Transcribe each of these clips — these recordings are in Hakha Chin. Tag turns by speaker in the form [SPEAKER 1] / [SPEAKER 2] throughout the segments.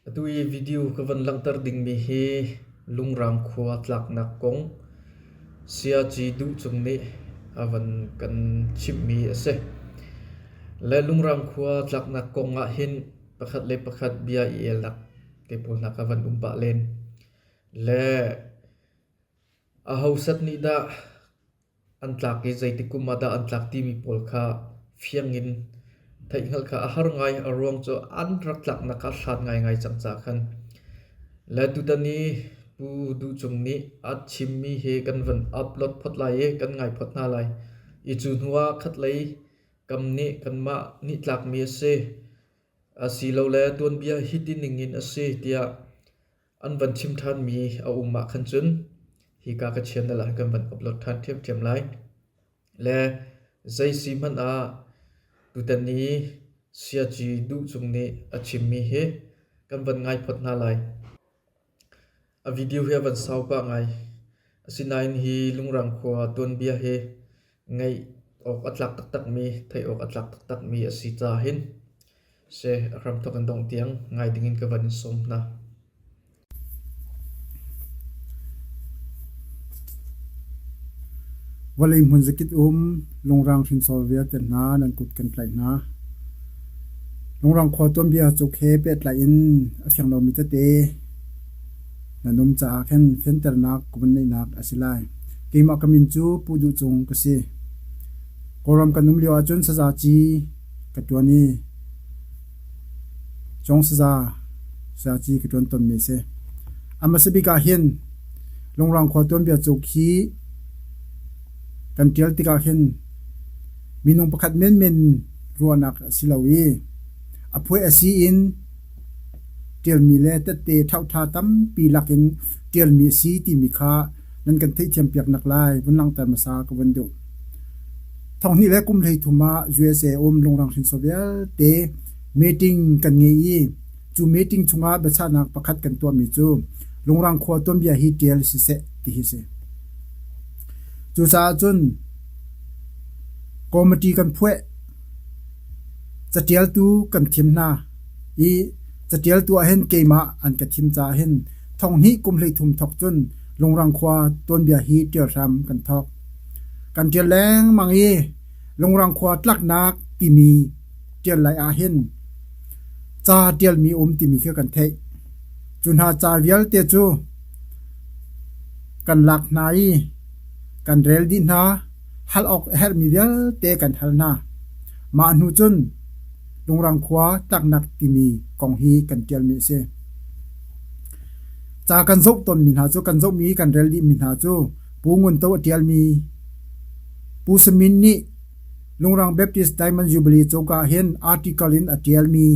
[SPEAKER 1] Atu i video ka van langhter dingmi hi Lungrang khua tlaknak kong Siaci Duh Cung nih a van kan chimhmi a si. Le Lungrang khua tlaknak kong ah hin pakhat le pakhat bia i elnak te pawl hna ka van um pah len. Le aho set nih dah an tlak i zeitik kum ah dah an tlak timi pawl kha fiang in theihhngalh kha a har ngai. A ruang cu an rak tlaknak kha a hlat ngaingai cang caah khan. Le tutan i Pu Duh Cung nih a chimmi hi kan van upload phot lai i kan ngai phot hna lai. I cu hnu ah khatlei kam nih kanmah nih tlakmi a si, asilole tuanbia hiti ningin a si tiah An van chim ṭhanmi a um ah khan cun hika ka channel ah kan van upload ṭhan ṭhiamṭhiam lai. Le zei si hmanh ah tutan i Siaci Duh Cung nih a chimmi hi kan van ngai phot hna lai. A video hi a van sau pah ngai. Asinain hi Lungrang khua tuanbia hi ngaih awk a tlak taktakmi, theih awk a tlak taktakmi a si caah hin seh a hramthawk in dongh tiang ngai dingin ka van in sawm hna.
[SPEAKER 2] Vawlei hmun zakip um lungrang hrinsor vialte hna nan kut kan tlaih hna. Lungrang khua tuanbia cuk he pehtlai in a fiang lomi tete nan um caah khin fianternak ka vun neihnak a si lai. Keimah ka min cu Pu Duh Cung ka si. Kawlram kan um lio ahcun sazaci ka ṭuan i cawng saza sazaci ka ṭuan tawnmi a si. A hmasa bik ah hin Lungrang khua tuanbia cuk hi kan ṭial tikah hin minung pakhat menmen ruahnak a si lo i a phuai a si in ṭialmi le tette ṭhauṭha tampi lakin ṭialmi a si timi kha nan kan theihthiampiak naklai vun langhter hmasa ka vun duh. Thonghnih le kum 13 ah USA um lungrang hrinsor vialte meeting kan ngei i cu meeting chungah biachahnak pakhat kan tuahmi cu lungrang khua tuanbia hi ṭial siseh ti hi si. Cucaah cun committee kan phuah. Caṭialtu kan thim hna i caṭialtu ah hin keimah an ka thim caah hin thonghnih kum 13 thawk cun Lungrang khua tuanbia hi ṭial hram kan thawk. Kan ṭial lengmang i Lungrang khua tlaknak timi ṭial lai ah hin ca ṭialmi um timi khi kan theih. Cu hna ca vialte cu kan lak hna i kan rel dih hna. Hal awk a herhmi vialte kan hal hna. Mah hnu cun Lungrang khua tlaknak timi kong hi kan ṭialmi a si. Ca kan zoh tawnmi hna cu kan zohmi kan rel dihmi hna cu Pu Ngun To a ṭialmi Pu Samin nih Lungrang Baptist Diamond Jubilee coka hin article in a ṭialmi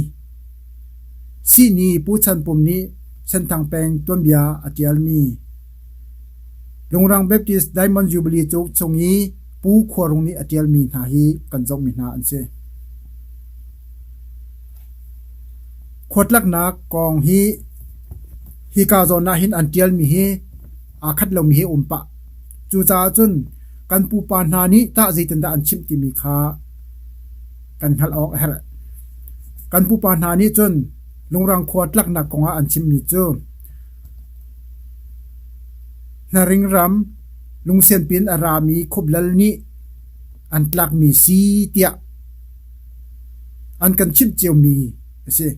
[SPEAKER 2] Sihni Pu Chan Pum nih Senthang peng tuanbia a ṭialmi Lungrang Baptist Diamond Jubilee cauk chung i Pu Khua Rung nih a ṭialmi hna hi kan zohmi hna an si. Khuatlaknak kong hi hika zawn ah hin an ṭialmi hi aa khat lomi hi a um pah. Cucaah cun kan pupa hna nih tah zeitindah an chimh timi kha kan hngalh awk a herh. Kan pupa hna nih cun Lungrang khua tlaknak kong ah an chimmi cu Hnaring ram lungsenpi in a rami khuplal nih an tlakmi si tiah an kan chimh ciomi a si.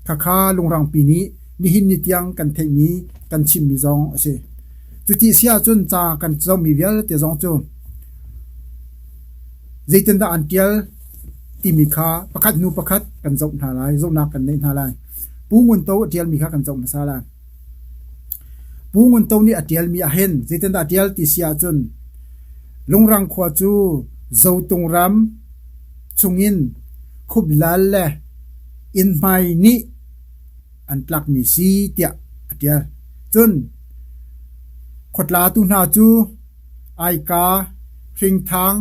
[SPEAKER 2] Khakha lungrangpi nih nihin ni tiang kan theihmi kan chimmi zong a si. Cuti si ahcun ca kan zohmi vialte zong cu zeitindah an ṭial timi kha pakhat hnu pakhat kan zoh hna lai, zohnak kan neih hna lai. Pu Ngun To a ṭialmi kha kan zoh hmasa lai. Pu Ngun To nih a ṭialmi ahhin zeitindah a ṭial ti si ahcun Lungrang khua cu Zotung ram chungin Khuplal le Innhmai nih an tlakmi si tiah a ṭial. Cun khuatlatu hna cu Aika, Hringthang,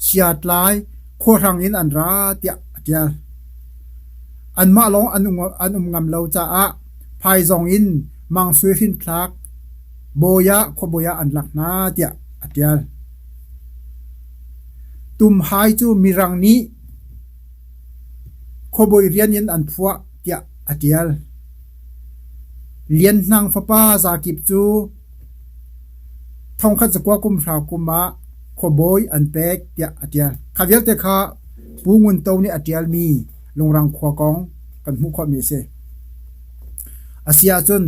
[SPEAKER 2] Siatlai, khuahrang in an ra tiah a ṭial. Anmah lawng an um ngam lo caah phaizawng in Mang Sui hrinthlak bawi ah khuabawi ah an lak hna tiah a ṭial. Tumhai cu Mirang nih khuabawi rian in an phuah tiah a ṭial. Lian Hnang fapa Za Kip cu thongkhat zakua kum hra kum ah khuabawi an pek tiah a ṭial. Kha vialte kha Pu Ngun To nih a ṭialmi Lungrang khua kong kan hmuh khawhmi a si. A si ahcun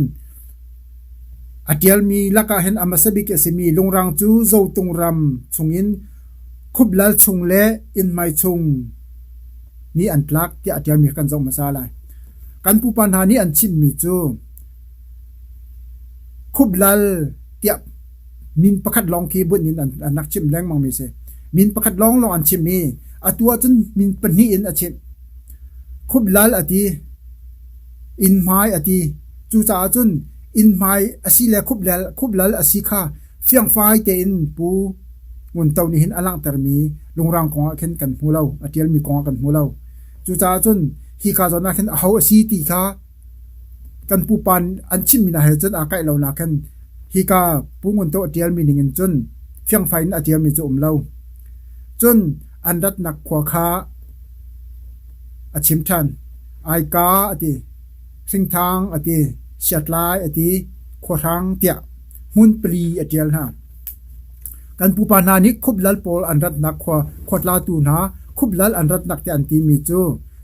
[SPEAKER 2] a ṭialmi lakah hin a hmasa bik a simi Lungrang cu Zotung ram chungin Khuplal chung le Innhmai chung nih an tlak tiah a ṭialmi kha kan zoh hmasa lai. Kan pupa hna nih an chimmi cu Khuplal tiah min pakhat lawng khi bunh in an rak chimh lengmangmi a si. Min pakhat lawnglawng an chimh i atu ahcun min pahnih in a chimh. Khuplal a ti, innhmai a ti. Cucaah cun innhmai a si le khuplal a si kha fiangfai tein Pu Ngun To nih hin a langhtermi lungrang kong ah khin kan hmu lo, a ṭialmi kong ah kan hmu lo. Cucaah cun hika zawn ah khin aho a si ti kha kan pupa an chimmi hna he cun aa kaih lo nak khin hika Pu Ngun To a ṭialmi ning in cun fiangfai in a ṭialmi cu a um lo. Cun an ratnak khua kha a chim ṭhan. Aika a ti, Hringthang a ti, Siatlai a ti, Khuahrang tiah hmun pali a ṭial hna. Kan pupa hna nih khuplal pawl an ratnak khua khuatlatu hna khuplal an ratnak tiah an timi cu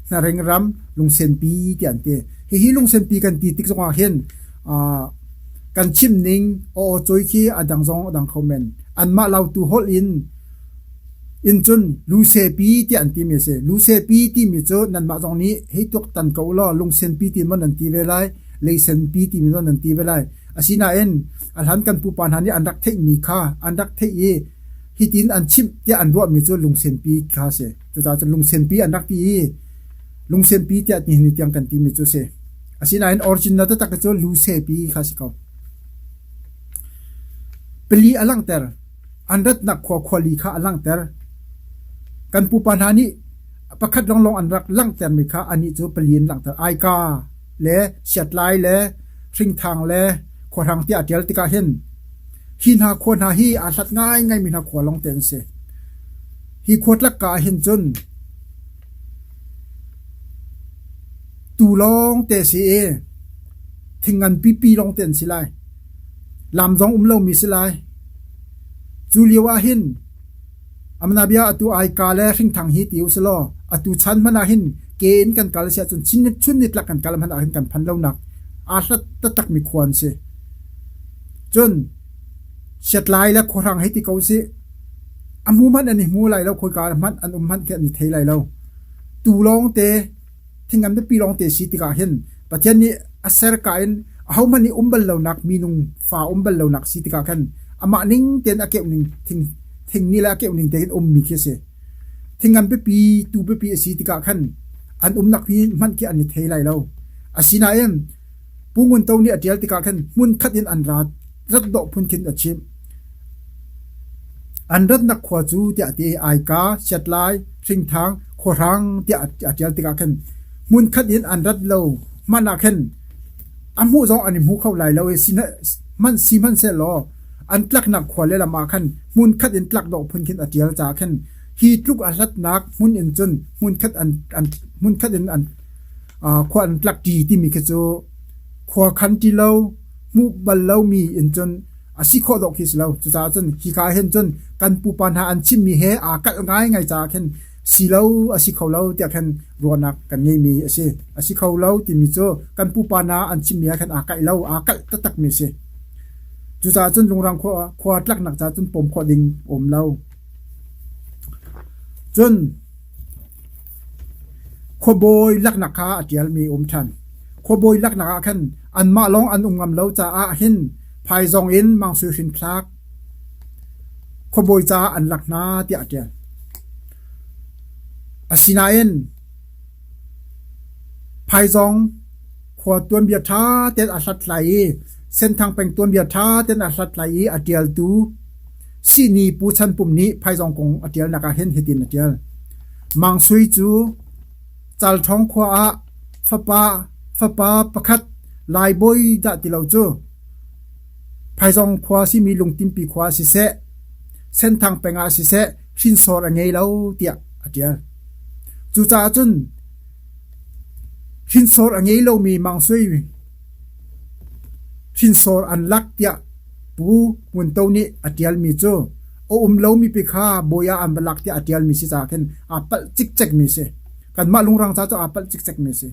[SPEAKER 2] Hnaring ram Lungsenpi tiah an ti. Hihi Lungsenpi kan ti tik zongah hin kan chim ning aw cawi khi a dang zong a dang kho men. Anmah lautu holh in in cun Lusepi tiah an timi a si. Lusepi timi cu nanmah zong nih hei tuaktan ko ulaw Lungsenpi ti maw nan ti ve lai, Leisenpi timi maw nan ti ve lai. Asinain a hlan kan pupa hna nih an rak theihmi kha an rak theih i hitin an chimh tiah an ruahmi cu lungsenpi kha a si. Cucaah cun lungsenpi an rak ti i lungsenpi tiah nihin ni tiang kan timi cu a si. Asinain original taktak cu lusepi kha a si ko. Pali a langhter. An ratnak khua khuali kha a langhter. Kan pupa hna nih pakhat lawnglawng an rak langhtermi kha anih cu pali an langhter. Aika le siatlai le hringthang le khuahrang tiah a ṭial tikah hin hi hna khua hna hi aa hlat ngaingaimi hna khua lawngte an si. Hi khua tlakka ah hin cun tuu lawngte a si i thing ngan pipi lawngte an si lai. Lam zong um lomi si lai. Cu lio ah hin Amnabia atu aika le hringthang hi ti usilaw atu chan hmanh ah hin ke in kan kal si ahcun chun nitlak kan kal hmanh ah hin kan phan lonak aa hlat taktakmi khua an si. Cun siatlai le khuahrang hei ti ko sih a hmu hmanh an i hmu lai lo khoika hmanh an um hmanh khi an i thei lai lo. Tu lawngte thingram biapi lawngte si tikah hin Pathian nih a ser ka in ahohmanh nih um bal lonak minung fa um bal lonak si tikah khan amah ning tein a keuh ning thing thing nih le a keuh ning tein ummi khi a si. Thingram biapi tu biapi a si tikah khan an umnak hi hmanh khi an i thei lai lo. Asinain Pu Ngun To nih a ṭial tikah khan hmun khat in an rat rat dawh phun khin a chimh. An ratnak khua cu tiah a ti i Aika, Siatlai, Hringthang, Khuahrang tiah a ṭial tikah khan hmunkhat in an rat lo hmanh ah khin a hmuh zong an i hmu kho lai lo i hmanh sihmanhsehlaw an tlaknak khua le lam ah khan hmunkhat in tlak dawh phun khin a ṭial caah khin hi tluk a hlatnak hmun in cun hmunkhat an an hmunkhat in an khua an tlak ṭi timi khi cu khua khan ṭi lo hmuh bal lomi in cun a si khawh dawh khi si lo. Cucaah cun hika ah hin cun kan pupa hna an chimmi he aa kalh ngaingai caah khin si lo a si kho lo tiah khan ruahnak kan ngeimi a si. A si kho lo timi cu kan pupa hna an chimmi ah khan aa kaih lo, aa kalh taktakmi a si. Cucaah cun lungrang khua, khua tlaknak caah cun pawm khawh ding a um lo. Cun Khuabawi laknak kha a ṭialmi a um ṭhan. Khuabawi laknak ah khan anmah lawng an um ngam lo caah hin phaizawng in Mang Sui hrinthlak khuabawi caah an lak hna tiah a ṭial. Asinain phaizawng khua tuanbia ṭha tein a hlathlai i Senthang peng tuanbia ṭha tein a hlathlai i a ṭialtu Sihni Pu Chan Pum nih phaizawng kong a ṭialnak ah hin hitin a ṭial. Mang Sui cu Calṭhawng khua ah fapa fapa pakhat Laibawi dah ti lo cu Phaizawng khua simi Lungtimpi khua siseh, Senthang peng ah siseh hrinsor a ngei lo tiah a ṭial. Cucaah cun hrinsor a ngei lomi Mang Sui. Hrinsor an lak tiah Pu Ngun To nih a ṭialmi cu a um lomi pi kha bawi ah an va lak tiah a ṭialmi si caah khin aa palh cikcekmi a si. Kanmah lungrang ca cu aa palh cikcekmi a si.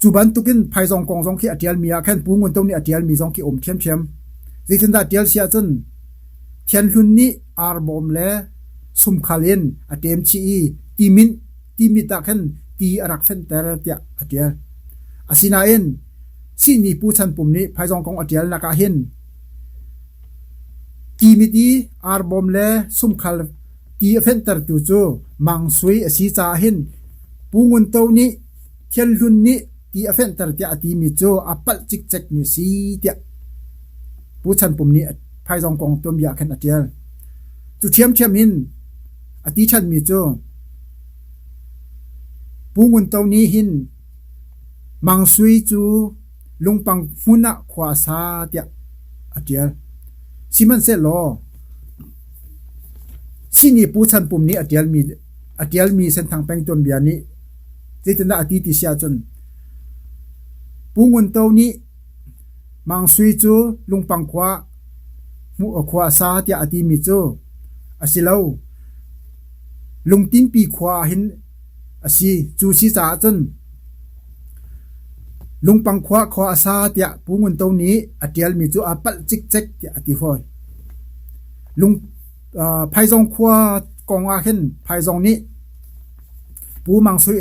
[SPEAKER 2] Cu bantukin phaizawng kong zong khi a ṭialmi ah khan Pu Ngun To nih a ṭialmi zong khi a um ṭhiamṭhiam. Zeitindah ṭial si ahcun Thianhlun nih arbawm le sumkhal in a ṭem chih i timit timit ah khan ti a rak fenhter tiah a ṭial. Asinain sihni Pu Chan Pum nih phaizawng kong a ṭialnak ah hin timit i arbawm le sumkhal ti a fenhtertu cu Mang Sui a si caah hin Pu Ngun To nih Thianhlun nih ti a fenhter tiah a timi cu a palh cikcekmi si tiah Pu Chan Pum nih phaizawng kong tuanbia ah khan a ṭial. Cu ṭhiamṭhiam in a ti ṭhanmi cu Pu Ngun To nih hin Mang Sui cu lungpang hmun ah khua a sa tiah a ṭial. Sihmanhsehlaw Sihni Pu Chan Pum nih a ṭialmi a ṭialmi Senthang peng tuanbia nih zeitindah a ti ti si ahcun Pu Ngun To nih Mang Sui cu lungpang khua khua a sa tiah a timi cu a si lo. Lungtinpi khua ah hin a si. Cu si caah cun lungpang khua khua a sa tiah Pu Ngun To nih a ṭialmi cu aa palh cikcek tiah a ti fawn. Lung Phaizawng khua kong ah hin Phaizawng nih Pu Mang Sui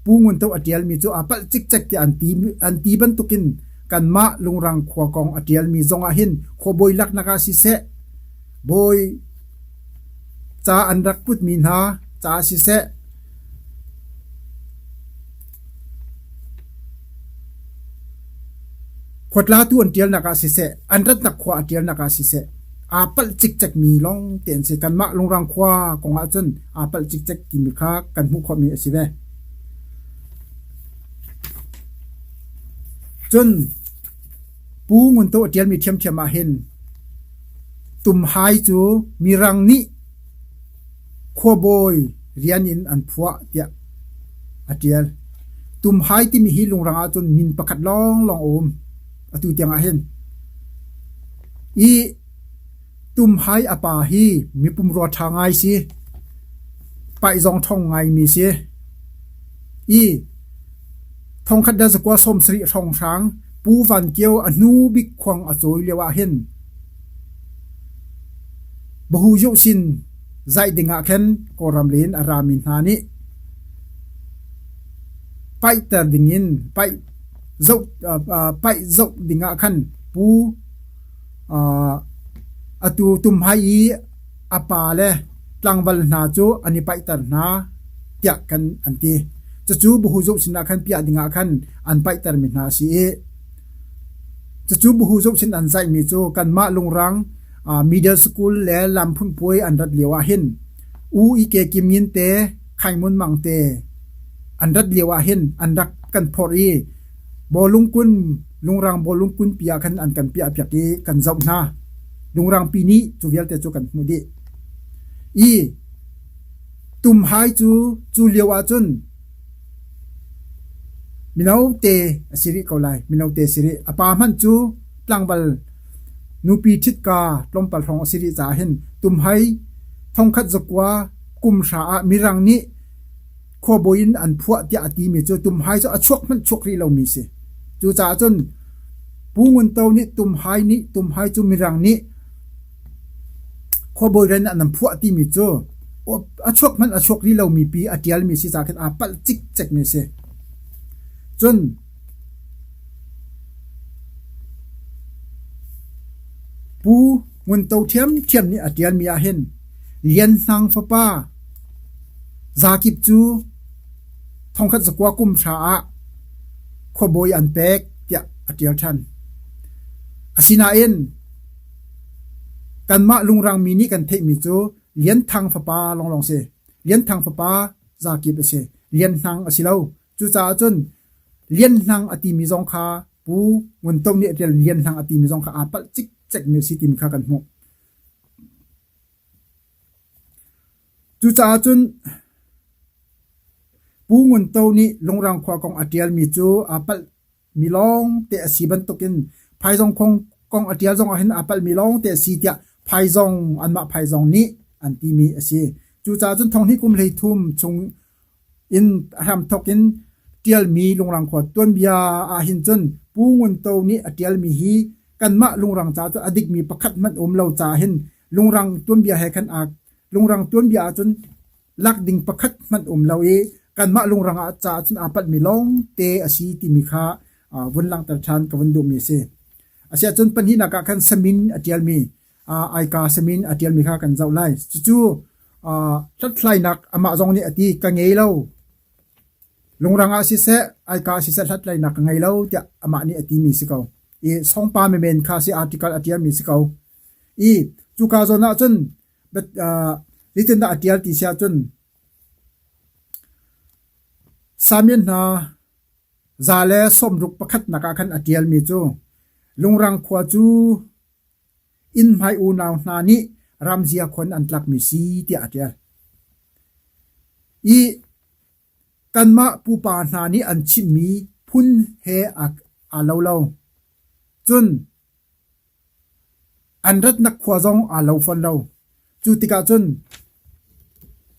[SPEAKER 2] Pu Ngun To a ṭialmi cu aa palh cikcek tiah an ti, an ti bantukin kanmah Lungrang khua kong a ṭialmi zong ah hin khuabawi laknak ah siseh, bawi ca an rak putmi hna ca siseh, khuatlatu an ṭialnak ah siseh, an ratnak khua a ṭialnak ah siseh, aa palh cikcekmi lawng te an si. Kanmah Lungrang khua kong ah cun aa palh cikcek timi kha kan hmuh khawhmi a si ve. Cun Pu Ngun To a ṭialmi ṭhiamṭhiam ah hin Tumhai cu Mirang nih khuabawi rian in an phuah tiah a ṭial. Tumhai timi hi lungrang ahcun min pakhat lawnglawng a um atu tiang ah hin. I Tumhai a pa hi mi pumrua ṭha ngai si, paih zong ṭhawng ngaimi si. I thongkhat le zakua 70 hrawnghrang Pu Van Kio a hnu bik khuang a cawi lio ah hin Bahu Yoh sin zaih ding ah khin Kawlram lei in a rami hna nih paihter ding in paih zoh paih zoh ding ah khan Pu atu Tumhai i a pa le tlangval hna cu an i paihter hna tiah kan an ti. Cucu Bahu Zoh sinah khan piah ding ah khan an paihtermi hna a si i cucu Bahu Zoh sin an zaihmi cu kanmah lungrang middle school le lam phunpuai an rat lio ah hin U I Ke Kim Ngin te Khaing Mun Mang te an rat lio ah hin an rak kan phorh i bawlung kun lungrang bawlung kunpi ah khan an kan piahpiak i kan zoh hna. Lungrangpi nih cu vialte cu kan hmuh dih. I tumhai cu cu lio ahcun mino te a si rih ko lai. Mino te a si rih. A pa hmanh cu tlangval nupi ṭhitka tlawmpal hrawng a si rih caah hin tumhai thongkhat zakua kum hra ah Mirang nih khuabawi in an phuah tiah a timi cu Tumhai cu a chuak hmanh chuak rih lomi si. Cucaah cun Pu Ngun To nih Tumhai nih Tumhai cu Mirang nih khuabawi rian ah nan phuah timi cu a chuak hmanh a chuak rih lomi pi a ṭialmi si caah khin aa palh cikcekmi a si. Cun Pu Ngun To ṭhiamṭhiam nih a ṭialmi ah hin Lian Hnang fapa Zakip cu thongkhat zakua kum hra ah khuabawi an pek tiah a ṭial ṭhan. Asinain kanmah lungrangmi nih kan theihmi cu Lian Thang fapa lawnglawng si. Lian Thang fapa Zakip a si. Lian Hnang a si lo. Cucaah cun Lian Hnang a timi zong kha Pu Ngun To nih a ṭial Lian Hnang a timi zong kha aa palh cikcekmi a si timi kha kan hmuh. Cucaah cun Pu. Pu Ngun To nih Lungrang khua kong a ṭialmi cu aa palhmi lawngte a si bantukin Phaizawng kong a ṭial zong ahhin aa palhmi lawngte a si tiah Phaizawng anmah Phaizawng nih an timi a si. Cucaah cun thonghnih kum 13 chung in a hramthawk in ṭialmi Lungrang khua tuanbia ahhin cun Pu Ngun To nih a ṭialmi hi kanmah Lungrang ca cu a dikmi pakhat hmanh um lo caah hin Lungrang tuanbia he khan aa Lungrang tuanbia ahcun lak ding pakhat hmanh um lo i kanmah lungrang ah caah cun aa palhmi lawngte a si timi kha vun langhter ṭhan ka vun duhmi a si. Asiahcun pahnihnak ah khan samin a ṭialmi aika samin a ṭialmi kha kan zoh lai. Cucu hlathlainak amah zong nih a ti ka ngei lo. Lungrang ah siseh, aika ah siseh hlathlainak ka ngei lo tiah amah nih a timi si ko. I songpa menmen kha si article a ṭialmi si ko. I cuka zawn ah cun Zeitindah a ṭial ti si ahcun Samian hna 161 pakhatnak ah khan a ṭialmi cu Lungrang khua cu innhmai unau hna nih ramzia khon an tlakmi si tiah a ṭial. I kanmah pupa hna nih an chimmi phun he aa lo lo. Cun An ratnak khua zong aa lo fawn lo. Cu tikah cun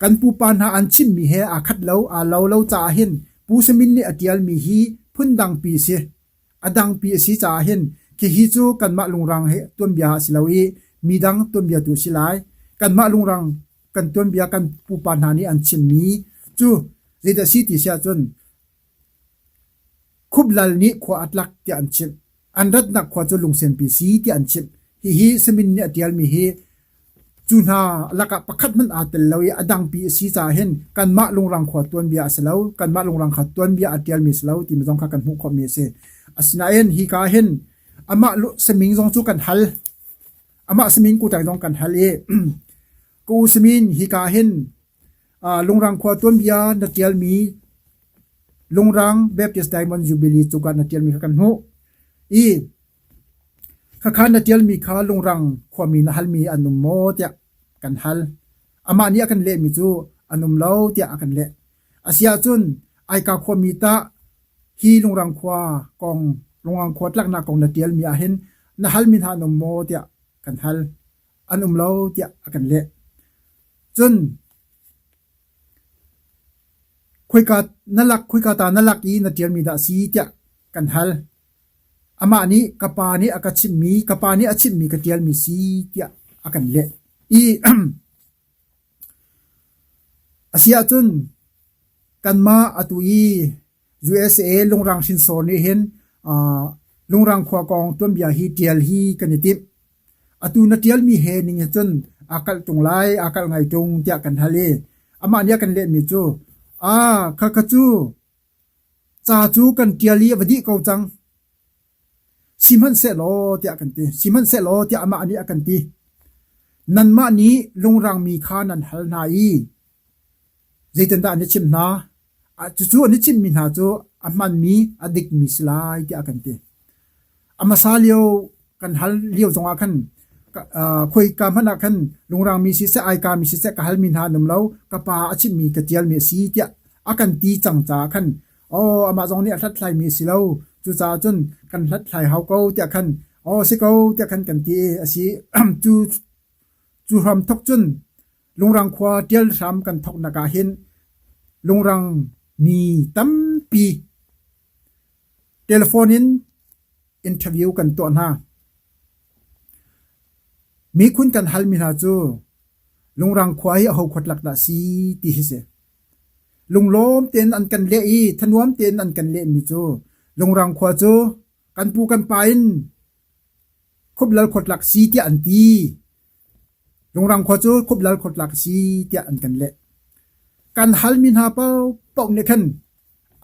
[SPEAKER 2] kan pupa hna an chimmi he aa khat lo, aa lo lo caah hin Pu Samin nih a ṭialmi hi phundangpi a si. A dangpi a si caah hin hihi cu kanmah lungrang he tuanbia a si lo i midang tuanbia tu a si lai. Kanmah lungrang kan tuanbia kan pupa hna nih an chimmi cu zeidah a si ti si ahcun Khuplal nih khua a tlak tiah an chimh. An ratnak khua cu Lungsenpi si tiah an chimh. Hihi Samin nih a ṭialmi hi cu hna lakah pakhat hmanh aa tel lo i a dangpi a si caah hin kanmah Lungrang khua tuanbia a si lo, kanmah Lungrang kha tuanbia a ṭialmi a si lo timi zong kha kan hmuh khawhmi a si. Asinain hika ah hin amah Saming zong cu kan hal. Amah Saming kuṭang zong kan hal i ka u Samin hika ah hin Lungrang khua tuanbia na ṭialmi Lungrang Baptist Diamond Jubilee cungah na ṭialmi kha kan hmuh i khakha na ṭialmi kha Lungrang khuami na halmi an um maw tiah kan hal. Amah nih a kan lehmi cu an um lo tiah a kan leh. Asiahcun Aika khuami tah hi Lungrang khua kong, Lungrang khua tlaknak kong na ṭialmi ahhin na halmi hna an um maw tiah kan hal. An um lo tiah a kan leh. Cun Khoika na lak, khoika ta na lak i na ṭialmi dah a si tiah kan hal. Amah nih ka pa nih a ka chimhmi, ka pa nih a chimhmi ka ṭialmi si tiah a kan leh. I a si ahcun kanmah atu i USA lungrang hrinsor nih hin uh, lungrang khua kong tuanbia hi ṭial hi kan i timh. Atu na ṭialmi he ning he cun aa kalh ṭung lai, aa kalh ngai ṭung tiah kan hal i amah nih a kan lehmi cu, "Aa, khakha cu ca cu kan ṭial i a va dih ko cang. Sihmanhsehlaw," tiah kan ti. Sihmanhsehlaw tiah amah nih a kan ti. Nanmah nih lungrangmi kha nan hal hna i zeitindah an i chimh hna? Cucu an i chimhmi hna cu a hmanmi, a dikmi si lai tiah a kan ti. A hmasa lio kan hal lio zongah khan khoika hmanh ah khan lungrangmi siseh, aikami siseh ka halmi hna an um lo. Ka pa a chimhmi ka ṭialmi a si tiah a kan ti cang caah khan aw amah zong nih a hlathlaimi a si lo. Cucaah cun kan hlathlai hau ko tiah khan aw si ko tiah khan kan ti i a si. Cu cu hram thawk cun Lungrang khua ṭial hram kan thawknak ah hin lungrang mi tampi telephone in interview kan tuah hna. Mikhun kan halmi hna cu Lungrang khua hi aho khuatlak dah si ti hi si. Lunglawm tein an kan leh i thanuam tein an kan lehmi cu Lungrang khua cu kan pu kan pa in Khuplal khuatlak si tiah an ti. Lungrang khua cu Khuplal khuatlak si tiah an kan leh. Kan halmi hna paohpaoh nih khan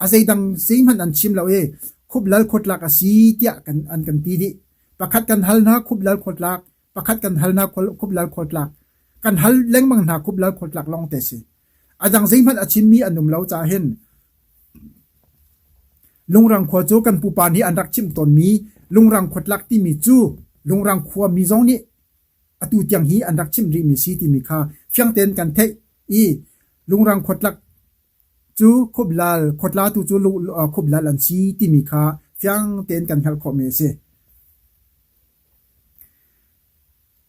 [SPEAKER 2] a zeidang zeihmanh an chim lo i Khuplal khuatlak a si tiah kan an kan ti dih. Pakhat kan hal hna Khuplal khuatlak, pakhat kan hal hna Khuplal khuatlak. Kan hal lengmang hna Khuplal khuatlak lawng te si. A dang zeihmanh a chimmi an um lo caah hin Lungrang khua cu kan pupa nih an rak chimh tawnmi Lungrang khuatlak timi cu Lungrang khuami zong nih atu tiang hi an rak chimh rihmi si timi kha fiang tein kan theih i Lungrang khuatlak. cu Khuplal khuatlatu cu Khuplal an si timi kha fiang tein kan hngalh khawhmi a si.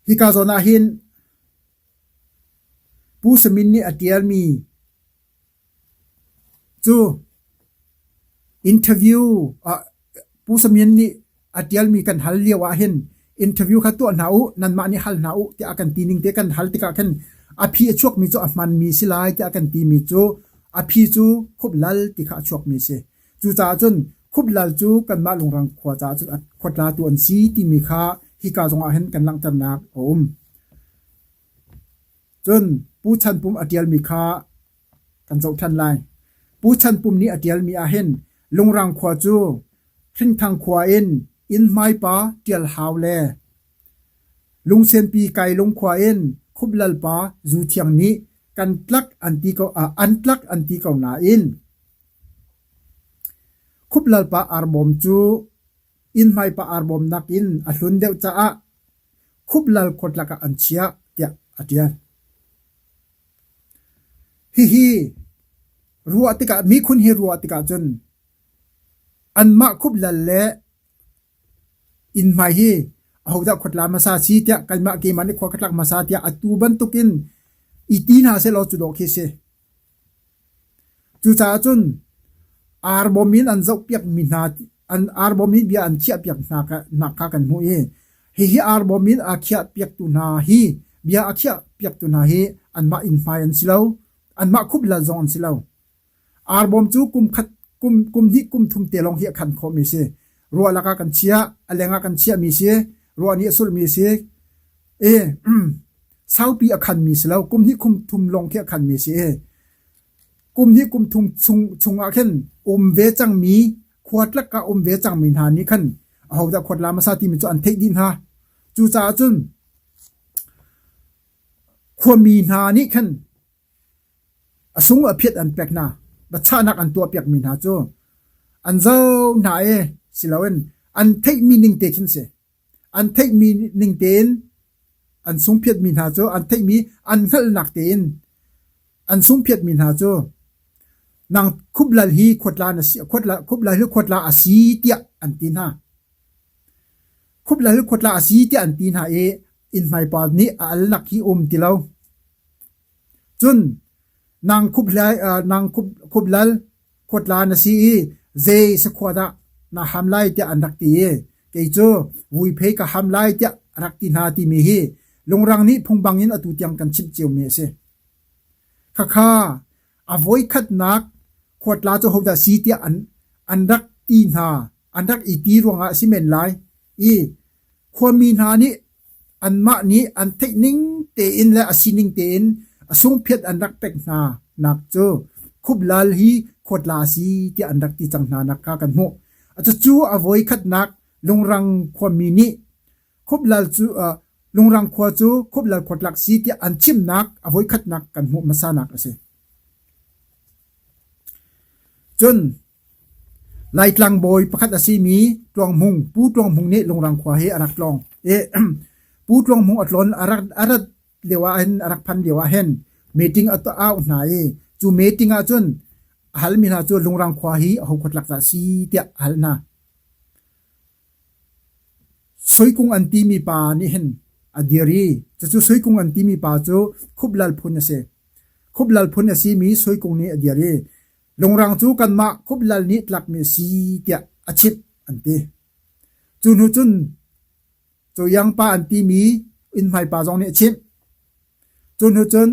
[SPEAKER 2] Hika zawn ah hin Pu Samin nih a ṭialmi Cu interview ah Pu Samian nih a ṭialmi kan hal lio ahhin interview kha tuah hna u, nanmah nih hal hna u tiah a kan ti ning te kan hal tikah khin a phi a chuakmi cu a hmanmi si lai tiah a kan timi cu a phi cu Khuplal ti kha a chuakmi si. Cucaah cun Khuplal cu kanmah Lungrang khua caah cun a khuatlatu an si timi kha hika zongah hin kan langhternak a um. Cun Pu Chan Pum a ṭialmi kha kan zoh ṭhan lai. Pu Chan Pum nih a ṭialmi ahhin Lungrang khua cu Hringthang khua in Innhmaipa Ṭial Hau le Lungsenpi Kailung khua in Khup Lalpa Zu Thiang nih kan tlak an ti ko an tlak an ti ko nain Khup Lalpa arbawm cu Innhmaipa arbawm nakin a hlun deuh caah Khuplal khuatlak ah an chiah tiah a ṭial. Hihi ruah tikah mikhun hi ruah tikah cun anmah khuplal le innhmai hi ahodah khuatla hmasa si tiah keimah keimah nih khua ka tlak hmasa tiah atu bantukin i ti hna sehlaw cu dawh khi si. Cucaah cun arbawm in an zohpiakmi hna an arbawm in bia an khiahpiak hna kha kan hmuh i hihi arbawm in a khiahpiaktu hna hi bia a khiahpiaktu hna hi anmah inn hmai an si lo, anmah khuplal zong an si lo. Arbawm cu kum khat kum kum hnih kum thum te lawng hi a khan khawhmi a si. Ruah lakah kan chiah, a leng ah kan chiahmi a si, ruah nih a sulhmi a si. I saupi a khanmi si lo, kum hnih kum thum lawng khi a khanmi a si i kum hnih kum thum chung chungah khin um ve cangmi khua tlak ah um ve cangmi hna nih khan ahodah khuat la hmasa timi cu an theih dih hna. Cucaah cun khuami hna nih khan A sung a phiat an pek hna. Biachahnak an tuahpiakmi hna cu an zoh hna i siloin an theihmi ning te khin si. An theihmi ning tein an sungphiatmi hna cu an theihmi an hngalhnak tein an sungphiatmi hna cu nang khuplal hi khuatla na si khuatla khuplal hi khuatla a si tiah an ti hna. Khuplal hi khuatla a si tiah an ti hna i innhmaipa nih a alnak hi um ti lo. Cun nang khuplal khuatla na si i zei sakhua dah na ham lai tiah an rak ti i kei cu vuiphei ka ham lai tiah a rak ti hna timi hi lungrang nih phung bangin atu tiang kan chimh ciomi a si. Khakha a voikhatnak khuatla cu hodah si tiah an, an rak ti hna, an rak i ti ruangah a si men lai i Khuami hna nih anmah nih an theih ning tein le a sining tein a sungphiat an rak pek hna nak cu Khuplal hi khuatla a si tiah an rak ti cang hna nak kha kan hmuh. Cucu a voikhatnak Lungrang khuami nih Khuplal cu Lungrang khua cu Khuplal khuatlak si tiah an chimnak a voikhatnak kan hmuh hmasanak a si. Cun Laitlang bawi pakhat a simi Tluang Hmung, Pu Tluang Hmung nih Lungrang khua hi a rak tlawng. I Pu Tluang Hmung a tlawn a rak a rat lio ah hin a rak phan lio ah hin meeting a auh hna i cu meeting ah cun a halmi hna cu Lungrang khua hi aho khuatlak dah si tiah a hal hna. Suikung an timi pa nih hin a dir i cucu Suikung an timi pa cu Khuplal phun a si. Khuplal phun a simi Suikung nih a dir i Lungrang cu kanmah Khuplal nih tlakmi a si tiah a chimh an ti. Cu hnu cun Coiang pa an timi innhmai pa zong nih a chimh. Cu hnu cun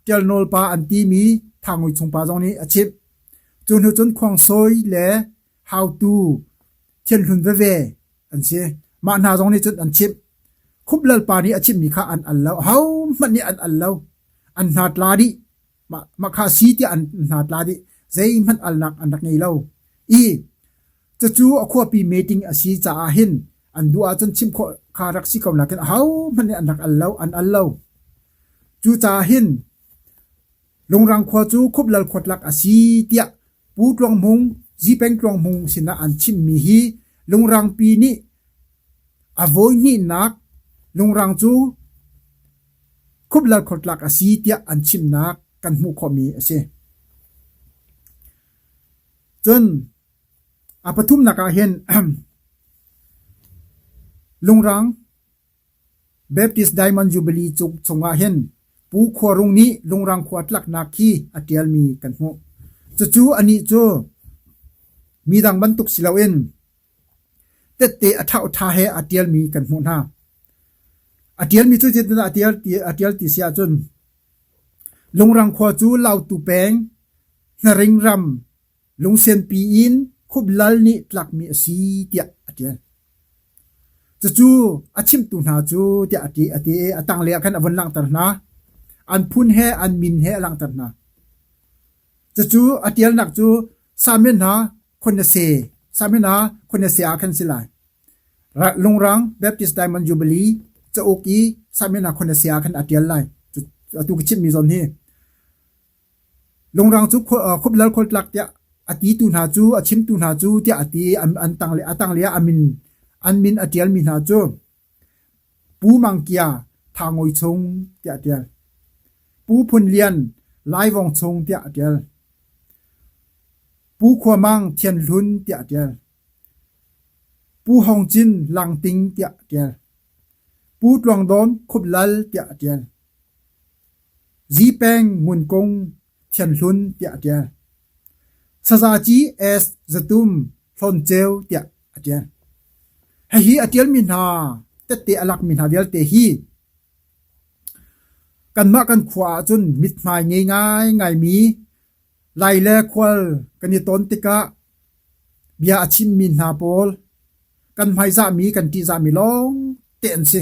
[SPEAKER 2] Ṭialnawl pa an timi Thangui chung pa zong nih a chimh. Cu hnu cun Khuangsawi le Hautu Thianhlun veve an si. Mah hna zong nih cun an chimh. Khuplal pa nih a chimhmi kha an al lo. Ahohmanh nih an al lo. An hna tla dih. Mah, mah kha si tiah an hna tla dih. Zeihmanh alnak an rak ngei lo. I cucu a khuapi meeting a si caah hin an duh ahcun chimh khawh kha rak si ko nakin ahohmanh nih an rak al lo, an al lo. Cucaah hin Lungrang khua cu Khuplal khuatlak a si tiah Pu Tluang Hmung, Zipeng Tluang Hmung sinah an chimmi hi Lungrangpi nih a voihnihnak Lungrang cu Khuplal khuatlak a si tiah an chimnak kan hmuh khawhmi a si. Cun a pathumnak ah hin lungrang Baptist Diamond Jubilee chungah hin Pu Khua Rung nih lungrang khua tlaknak khi a ṭialmi kan hmuh. Cucu anih cu midang bantuk si loin tette a ṭhauṭha he a ṭialmi kan hmuh hna. A ṭialmi cu zeitindah a ṭial ti, a ṭial ti si ahcun Lungrang khua cu Lautu peng, Hnaring ram, Lungsenpi in Khup Lal nih tlakmi a si tiah a ṭial. Cucu a chimhtu hna cu tiah a ti, a ti i a tanglei ah khan a vun langhter hna. An phun he an min he a langhter hna. Cucu a ṭialnak cu Samuel hna Khonase, Samuel hna Khonase ah khan si lai. Lungrang Baptist Diamond Jubilee cauk i Samuel hna Khonase ah khan a ṭial lai. Atu ka chimmi zawn hi. Lungrang cu khuplal khualtlak tiah a titu hna cu a chimtu hna cu tiah a ti i an tanglei a tanglei ah a min an min a ṭialmi hna cu Pu Mang Kia Tha Ngawi Chung tiah a ṭial. Pu Phun Lian Lai Vong Chung tiah a ṭial. Pu Khua Mang Thian Hlun tiah a ṭial. Pu Hong Cin Lang Ting tiah a ṭial. Pu Tluang Dawn Khup Lal tiah a ṭial. Zipeng Ngun Kung Thianhlun tiah a ṭial. Sazaci S. Zatum Hlawnceu tiah a ṭial. Hihi a ṭialmi hna tette a lakmi hna vialte hi kanmah kan khua ahcun mithmai ngei ngaingaimi Lai le khual kan i ton tikah bia a chimmi hna pawl kan hmaizahmi kan ṭihzahmi lawngte an si.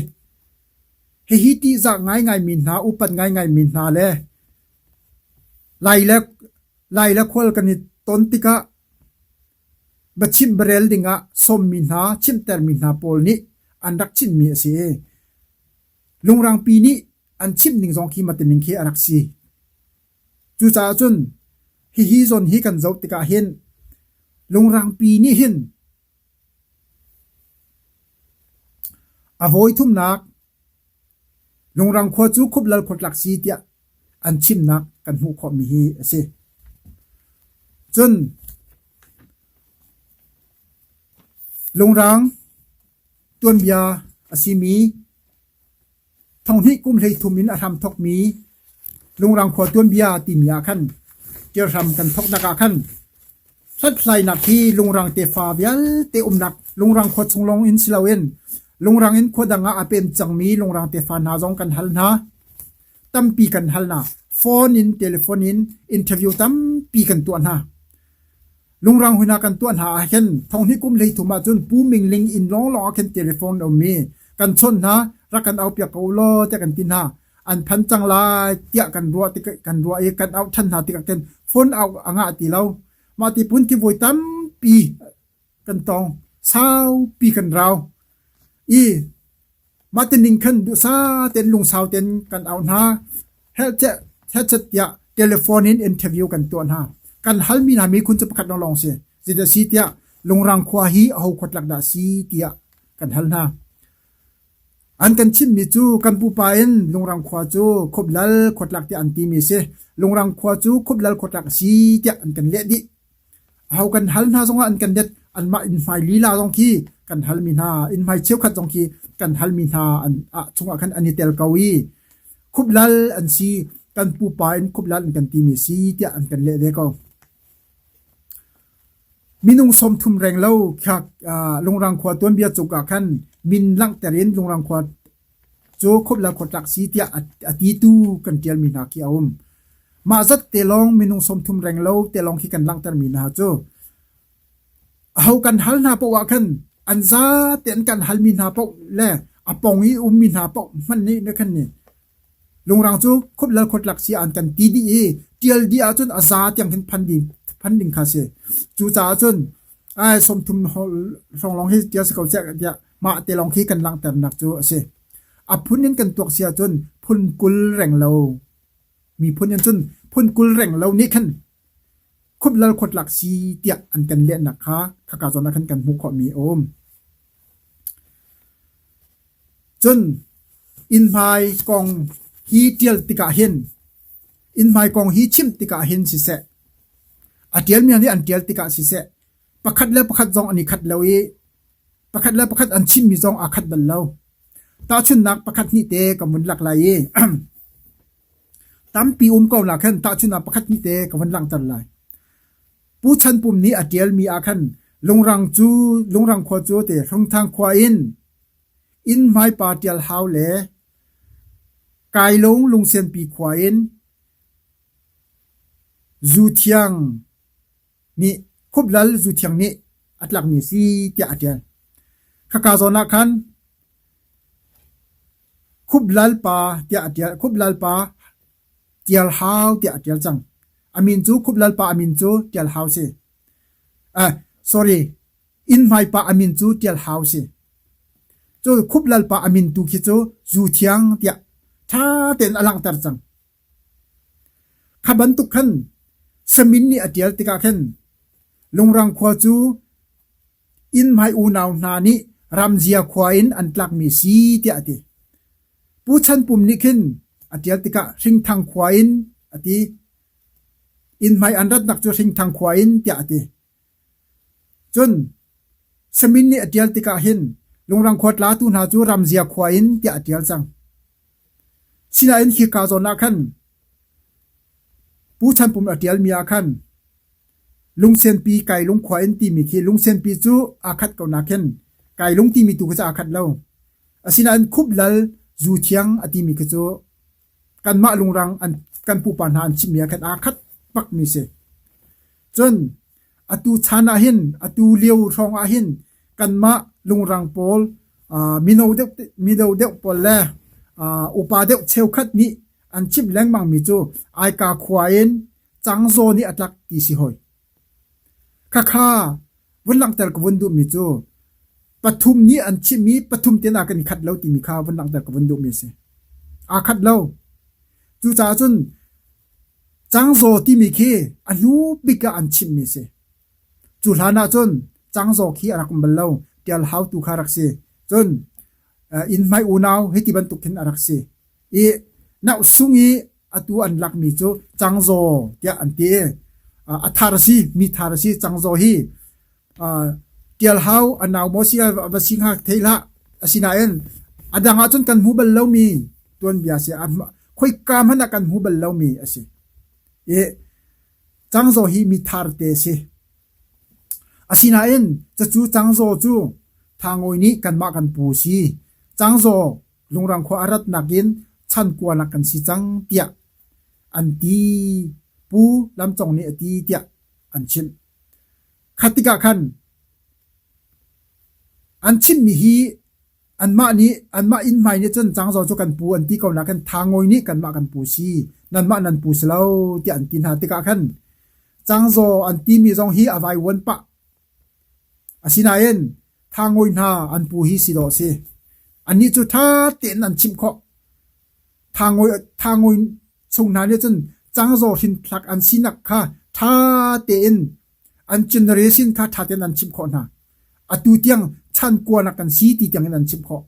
[SPEAKER 2] Hihi ṭihzah ngaingaimi hna, upat ngaingaimi hna le Lai le Lai le khual kan i ton tikah biachimh biarel dingah sawmmi hna, chimhtermi hna pawl nih an rak chimmi a si i lungrangpi nih an chimh ning zong khi matining khi a rak si. Cucaah cun hihi zawn hi kan zoh tikah hin lungrangpi nih hin a vawi thumnak lungrang khua cu Khuplal khuatlak si tiah an chimnak kan hmuh khawhmi hi a si. Cun lungrang tuanbia a simi Thonghnih kum 13 in a hramthawkmi Lungrang khua tuanbia timi ah khan ṭialhram kan thawknak ah khan hlathlainak hi Lungrang tefa vialte umnak Lungrang khua chung lawng in si loin Lungrang in khua dang ah a pem cangmi Lungrang tefa hna zong kan hal hna. Tampi kan hal hna. Phone in, telephone in interview tampi kan tuah hna. Lungrang huna kan tuah hna ah hin thonghnih kum 13 ahcun Pu Ming Ling inn lawnglawng ah khin telephone a um i kan chawnh hna, rak kan aupiak ko ulaw tiah kan ti hna. An phan cang lai tiah kan ruah tik kan ruah i kan auh ṭhan hna tikah khin phone auh a ngah ti lo. Mah ti phun khi voi tampi kan tong. Saupi kan rau. I Mah tining khan duhsah tein lungsau tein kan auh hna. Hehchet tiah telephone in interview kan tuah hna. Kan halmi hna mikhun cu pakhat lawnglawng si. Zeidah si tiah Lungrang khua hi aho khuatlak dah si tiah kan hal hna. An kan chimhmi cu kan pupa in Lungrang khua cu Khuplal khuatlak tiah an timi a si. Lungrang khua cu Khuplal khuatlak a si tiah an kan leh dih. Aho kan hal hna zongah an kan let. Anmah innhmai lila zong khi kan halmi hna, innhmai cheukhat zong khi kan halmi hna an ah chungah khan an i tel ko i khuplal an si, kan pupa in khuplal an kan timi si tiah an kan leh ve ko. Minung 30 reng lo khak Lungrang khua tuanbia cuk ah khan min langhter in Lungrang khua cu khuplal khuatlak si tiah a titu kan ṭialmi hna khi a um. Mah zat te lawng minung 30 reng lo te lawng khi kan langhtermi hna cu aho kan hal hna paoh ah khan an zate an kan halmi hna paoh le a pong i ummi hna paoh hmanh nih na khan nih lungrang cu khuplal khuatlak si an kan ti dih i ṭial dih ahcun a za tiang khin phan ding phan ding kha si. Cucaah cun ai 30 hrawng lawng hi ṭial si ko seh tiah Mah te lawng khi kan langhternak cu a si. A phun in kan tuak si ahcun phun 20 reng lo miphun in cun phun 20 reng lo nih khan khuplal khuatlak si tiah an kan lehnak kha khaka zawn ah khan kan hmuh khawhmi a um. Cun innhmai kong hi ṭial tikah hin innhmai kong hi chimh tikah hin siseh. A ṭialmi hna nih an ṭial tikah siseh, pakhat le pakhat zong an i khat lo i pakhat le pakhat an chimmi zong aa khat bal lo. Tahchunhnak pakhat hnih te ka vun lak lai i tampi um ko na khan tahchunhnak pakhat hnih te ka vun langhter lai. Pu Chan Pum nih a ṭialmi ah khan Lungrang cu Lungrang khua cu te Hlungthang khua in inn hmaipa ṭial hau le Kailung Lungsenpi khua in Zu Thiang nih Khuplal Zu Thiang nih a tlakmi a si tiah a ṭial. Khaka zawn ah khan Khuplal pa tiah a ṭial. Khuplal pa Ṭial Hau tiah a ṭial cang. A min cu Khuplal pa a min cu Ṭial Hau si. Uh, sorry, inn hmaipa a min cu Ṭial Hau si. Cu Khuplal pa a min tu khi cu Zu Thiang tiah ṭha tein a langhter cang. Kha bantuk khan Samin nih a ṭial tikah khan Lungrang khua cu inn hmai unau hna nih Ramzia khua in an tlakmi si tiah a ti. Pu Chan Pum nih khin a ṭial tikah Hringthang khua in a ti. Inn hmai an ratnak cu Hringthang khua in tiah a ti. Cun Samin nih a ṭial tikah hin Lungrang khua tlatu hna cu Ramzia khua in tiah a ṭial cang. Sinain hika zawn ah khan Pu Chan Pum a ṭialmi ah khan Lungsenpi Kailung khua in timi khi Lungsenpi cu aa khat ko nakin Kailung timi tu khi cu aa khat lo. Asinain Khuplal Zu Thiang a timi khi cu kanmah lungrang an kan pupa hna an chimmi ah khan aa khat bakmi si. Cun atu chan ah hin atu lio hrawng ah hin kanmah lungrang pawl mino deuh mino deuh pawl le upa deuh cheukhat nih an chimh lengmangmi cu Aika khua in Cangzaw nih a tlak ti si hoi. Khakha vun langhter ka vun duhmi cu pathum nih an chimmi pathum te nakin khat lo timi kha vun langhter ka vun duhmi a si. Aa khat lo. Cucaah cun Cangzaw timi khi a hnu bik ah an chimhmi a si. Cu hlan ah cun Cangzaw khi a rak um bal lo. Tial Hau tu kha a rak si. Cun inn hmai unau hiti bantuk khin a rak si. I nauhsung i atu an lakmi cu Cangzaw tiah an ti. A thar a si, mi thar a si Cangzaw hi. Tial Hau a nau maw si va si hnga thei hlah. Asinain a dang ahcun kan hmu bal lomi tuanbia si. Khoika hmanh ah kan hmu bal lomi a si. I Cangzaw hi mi thar te a si. Asinain cacu Cangzaw cu Thangawi nih kanmah kan pu si. Cangzaw Lungrang khua a ratnak in chan kuanak kan si cang tiah an ti. Pu Lam Cong nih a ti tiah an chimh. Kha tikah khan an chimmi hi anmah nih anmah inn hmai nih cun Cangzaw cu kan pu an ti ko nakin Thangawi nih kanmah kan pu si nanmah nan pu si lo tiah an ti hna tikah khan Cangzaw an timi zong hi a vaivuan pah. Asinain Thangawi hna an pu hi si dawh a si. Annih cu ṭha tein an chimh khawh. Thangawi, Thangawi chung hna nih cun Cangzaw hrinthlak an sinak kha ṭha tein an generation kha ṭha tein an chimh khawh hna. Atu tiang chan kuanak kan si ti tiang in an chimh khawh.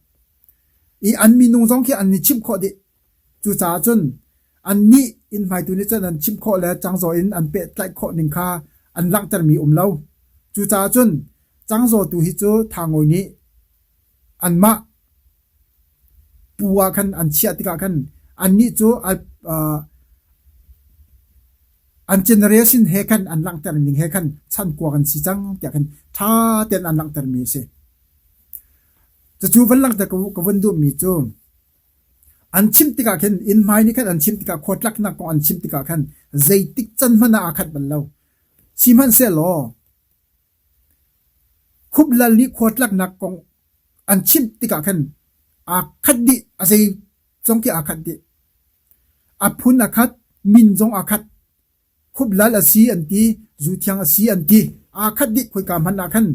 [SPEAKER 2] I an minung zong khi an i chimh khawh dih. Cucaah cun annih inn hmaitu nih cun an chimh khawh le cangzaw in an pehtlaih khawh ning kha an langhtermi um lo. Cucaah cun cangzaw tu hi cu Thangawi nih anmah pu ah khan an chiah tikah khan annih cu an generation he khan an langhter ning he khan chankuak an si cang tiah khan ṭha tein an langhtermi a si. Cucu van langhter ka vun duhmi cu an chimh tikah khin inn hmai nih khan an chimh tikah khua tlaknak kong an chimh tikah khan zeitik can hmanh ah aa khat bal lo. Sihmanhsehlaw Khuplal nih khua tlaknak kong an chimh tikah khan aa khat dih, a zei zong khi aa khat dih. A phun a khat, min zong aa khat. Khuplal a si an ti, zu thiang a si an ti. Aa khat dih khoika hmanh ah khan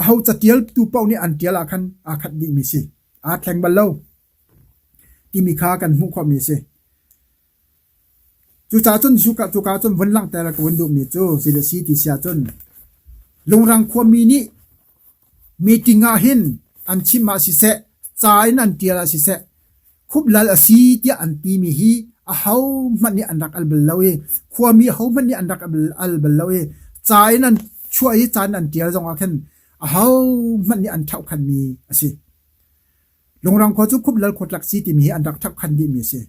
[SPEAKER 2] aho catialtu paoh nih an ṭial ah khan aa khat dihmi si. Aa thleng bal lo timi kha kan hmuh khawhmi a si. Cucaah cun cuka cun vun langhter ka vun duhmi cu zei a si ti si ahcun Lungrang khuami nih meeting ah hin an chim ah siseh, ca in an ṭial ah siseh, khuplal a si tiah an timi hi Ahohmanh nih an rak al bal lo i khuami ahohmanh nih an rak al bal lo i ca in an chuah i ca in an ṭial zongah khin ahohmanh nih an ṭhohkhanmi a si. Lungrang khua cu Khuplal khuatlak si timi hi an rak ṭhohkhan dihmi a si.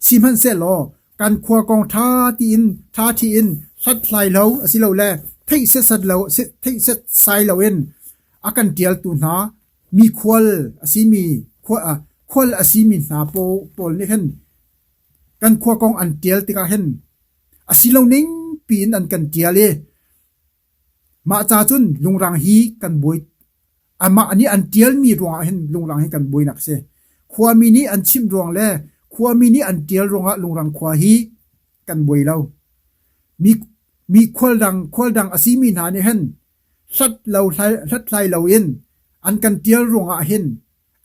[SPEAKER 2] Sihmanhsehlaw kan khua kong ṭha tiin ṭha ṭhi in hlathlai lo asilole theih setsat lo theih setsai loin a kan ṭialtu hna mi khual a simi khual a simi hna pawl nih hin kan khua kong an ṭial tikah hin a si lo ning piin an kan ṭial i mah ca cun lungrang hi kan buai amah nih an ṭialmi ruangah hin lungrang hi kan buainak a si. Khuami nih an chimh ruang le khuami nih an ṭial ruangah lungrang khua hi kan buai lo. Mi mi khual dang khual dang a simi hna nih hin hlat lo hlathlai loin an kan ṭial ruangah hin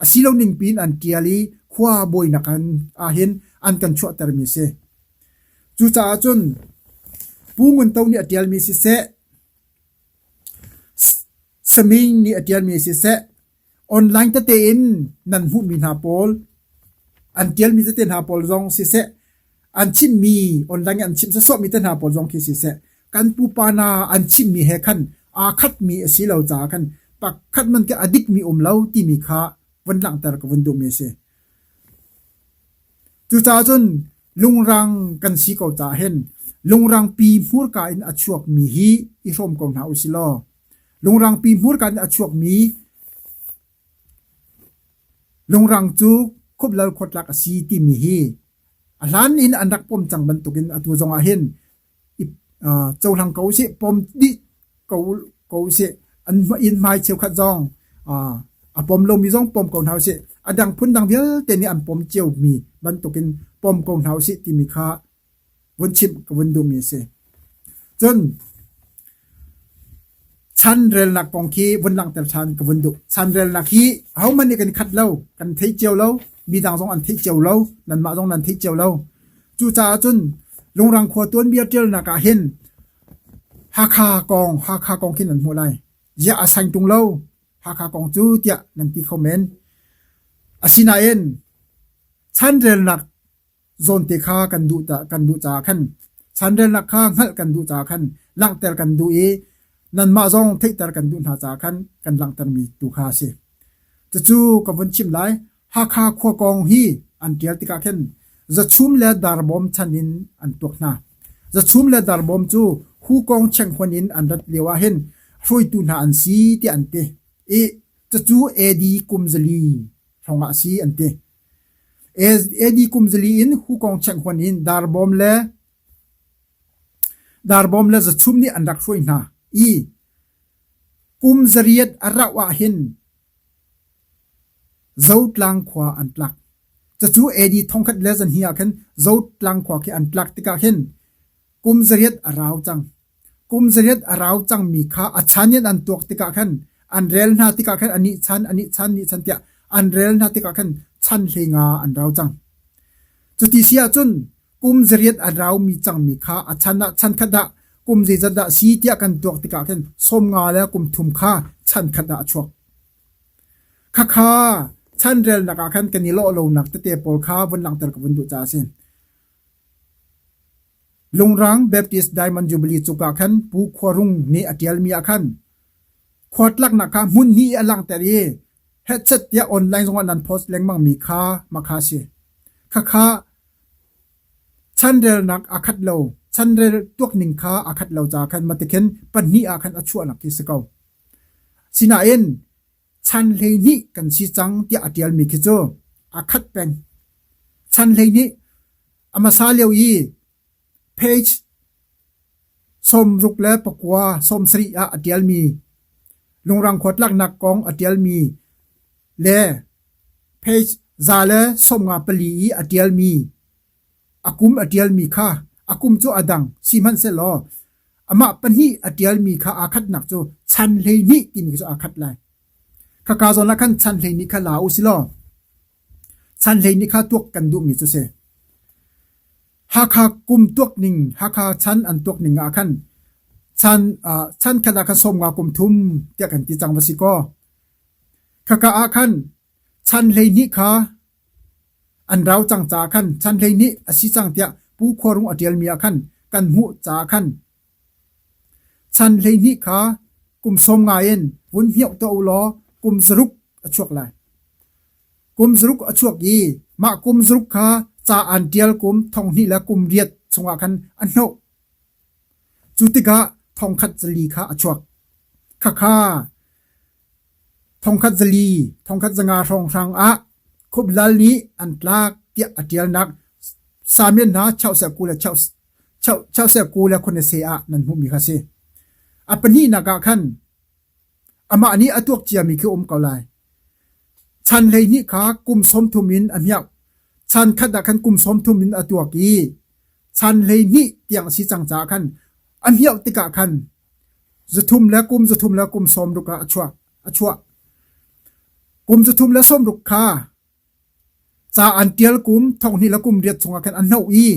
[SPEAKER 2] a si lo ning piin an ṭial i khua bawinak ah hin an kan chuahtermi a si. Cucaah cun Pu Ngun To nih a ṭialmi siseh, Saming nih a ṭialmi siseh, online tete in nan hmuhmi hna pawl, an ṭialmi tete hna pawl zong siseh, an chimmi online in an chimh sawsawhmi te hna pawl zong khi siseh, kan pupa hna an chimmi he khan aa khatmi a si lo caah khan pakhat man khi a dikmi um lo timi kha vun langhter ka vun duhmi a si. Cucaah cun lungrang kan si ko caah hin lungrangpi hmurka in a chuakmi hi i hrawm ko hna usih law lungrangpi hmurka in a chuakmi lungrang cu khuplal khuatlak a si timi hi a hlan in an rak pom cang bantukin atu zongah hin cohlang ko usih, pom dih ko ko usih. An inn hmai cheukhat zong a pom lomi zong pom ko hna usih. A dang phundang vialte nih an pom ciomi bantukin pom ko hna usih timi kha vun chimh ka vun duhmi a si. Cun Chanrelnak kong khi vun langhter ṭhan ka vun duh. Chanrelnak hi ahohmanh nih kan i khat lo, kan thei cio lo, midang zong an thei cio lo, nanmah zong nan thei cio lo. Cucaah cun Lungrang khua tuanbia ṭialnak ah hin Hakha kong, Hakha kong khi nan hmuh lai. Ziah a sang ṭung lo, Hakha kong cu tiah nan ti kho men. Asinain chanrelnak zawnte kha kan duh kan duh caah khan chanrelnak kha hngalh kan duh caah khan langhter kan duh i nanmah zong theihter kan duh hna caah khan kan langhtermi tu kha a si. Cucu ka vun chim lai. Hakha khua kong hi an ṭial tikah khin Zachum le Darbawm chan in an tuak hna. Zachum le Darbawm cu Hukong Chenghuan in an rat lio ah hin hruaitu hna an si tiah an ti i cucu AD kum zali hrawngah a si an ti. AD kum zali in Hukong Chenghuan in Darbawm le Darbawm le Zachum nih an rak hruai hna i kum zariat a rauh ah hin Zotlang khua an tlak. Cucu AD thongkhat le zahnih ah khin Zotlang khua khi an tlak tikah hin kum zariat a rau cang. Kum zariat a rau cangmi kha a chan in an tuak tikah khan an rel hna tikah khan anih chan, anih chan, nih chan tiah an rel hna tikah khan chan hleinga an rau cang. Cuti si ahcun kum zariat a raumi cangmi kha a chan ah chan khat ah kum zeizat dah si tiah kan tuak tikah khin 50 le kum thum kha chan khat ah a chuak. Khakha chanrelnak ah khan kan i lawh lonak tete pawl kha vun langhter ka vun duh caah a si. Lungrang Baptist Diamond Jubilee cuk ah khan Pu Khua Rung nih a ṭialmi ah khan khua tlaknak kha hmun hnih i a langhter i hehchet tiah online zongah nan post lengmangmi kha makha a si. Khakha chanrelnak aa khat lo. Chanrel tuakning kha aa khat lo caah khan matikhin pahnih ah khan a chuahnak khi si ko. Sinain chan 12 kan si cang tiah a ṭialmi khi cu aa khat peng. Chan 12 a hmasa lio i page 69 70 ah a ṭialmi lungrang khua tlaknak kong a ṭialmi le page 154 i a ṭialmi a kum a ṭialmi kha a kum cu a dang sihmanhsehlaw amah pahnih a ṭialmi kha aa khatnak cu chan 12 timi cu aa khat lai. Khaka zawn ah khan chan 12 kha la u si law chan 12 kha tuak kan duhmi cu si. Hakha kum tuak ning, Hakha chan an tuak ning ah khan chan uh, chan khat ah khan 50 kum thum tiah kan ti cang va si kaw. Khaka ah khan chan 12 kha. An rau cang caah khan chan 12 a si cang tiah Pu Khua Rung a ṭialmi ah khan kan hmuh caah khan chan 12 kha kum 50 in vun hmioh tuah u law kum zaruk a chuak lai. Kum zaruk a chuak i mah kum zaruk kha ca an ṭial kum 2000 le kum riat chungah khan a hnawh. Cu tikah thongkhat zali kha a chuak. Khakha thongkhat zali, thongkhat zanga hrawnghrang ah Khup Lal nih an tlak tiah a ṭialnak Samian hna chauhseh ku le chauhseh ku le khuanese ah nan hmuhmi kha a si. A pahnihnak ah khan amah nih a tuak ciami khi a um ko lai. Chan 12 kha kum 30 in a hmiauh. Chan khat ah khan kum 30 in a tuak i chan 12 tiang a si cang caah khan a hmiauh tikah khan zathum le kum zathum le kum sawmruk ah a chuak. A chuah. Kum zathum le sawmruk kha ca an ṭial kum 20 le kum riat chungah khan a hnoh i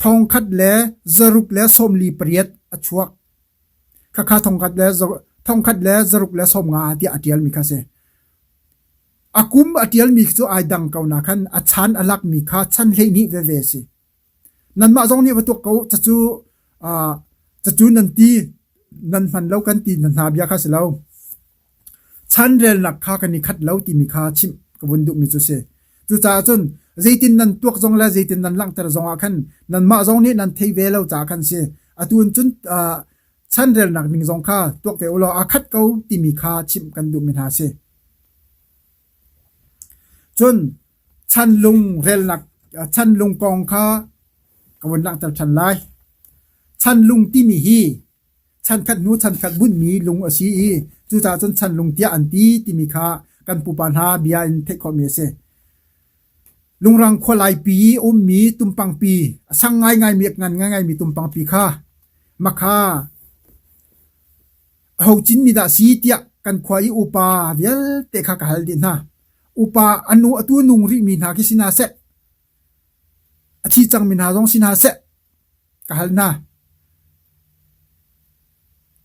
[SPEAKER 2] thongkhat le zaruk le 48 a chuak. Khakha thongkhat le zaruk le 50 tiah a ṭialmi kha a si. A kum a ṭialmi cu ai dang ko na khan a chan a lakmi kha chan 12 veve a si. Nanmah zong nih va tuak ko cacu cacu nan ti nan hman lo kan ti hna bia kha si lo. Chanrelnak kha kan i khat lo timi kha chimh ka vun duhmi cu si. Cucaah cun zeitin nan tuak zong le zeitin nan langhter zong ah khan nanmah zong nih nan thei ve lo caah khan si. Atu in cun chanrelnak ning zong kha tuak ve u law aa khat ko timi kha chimh kan duhmi hna si. Cun chanlung relnak chanlung kong kha ka vun langhter ṭhan lai. Chanlung timi hi chankhat hnu chankhat bunhmi lung a si i cucaah cun chanlung tiah an ti timi kha kan pupa hna bia in theih khawhmi a si. Lungrang khualaipi i ummi tumpangpi, a sang ngaingaimi, a ngan ngaingaimi tumpangpi kha makha aho cinmi dah si tiah kan khua i upa vialte kha ka hal dih hna. Upa anu atu nung rihmi hna khi si hna seh, a thi cangmi hna zong si hna seh, ka hal hna.